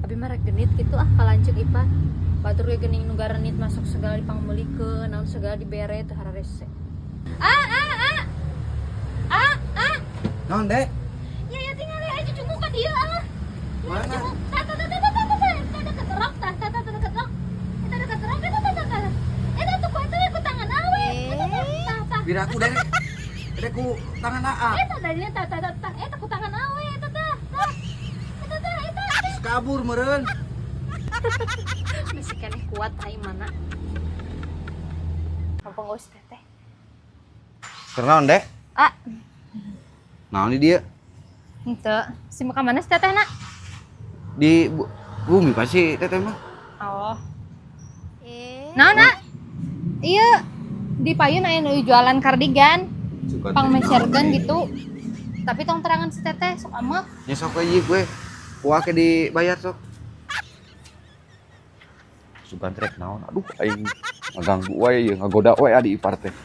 Abi mah rek genit gitu ah ka lanceuk ipar. Batur ge geuning nu garenit masuk segala dipangmeulikeun, naon segala dibere teu hararese. Ah ah ah. Ah ah. Naon, Dek? Ya ya, tinggal aja cucunguk ka dieu ah. Mana? Tah tah tah tah tah tah tah, eta deket rok tah tah tah deket rok. Eta deket rok, eta tah tah tah. Eta tuh ku eta ku tangan awe. Eta tah tah tah. Piraku, Dek. Dek, ku tangan Aa. Eta dadinya tah tah tah tah. Eta ku tangan awe eta tah. Tah. Eta tah eta. Terus kabur meureun. Masih keneh kuat aing mana. Kampung geus teteh. Keur naon, Dek? Ah, Naon di dia? Henteu. Si ka mana si teteh na? Di bumi pasti teteh mah. Oh. Nah, nak. Iya, di payun aya nu jualan kardigan, Suka pang meserkeun gitu. Tapi tong terangan si teteh sok amek. Ya sok aja gue. Kuah ke dibayar sok. Sugan trek naon? Aduh, aing ngaganggu wae ieu, ngagoda wae adi ipar teh.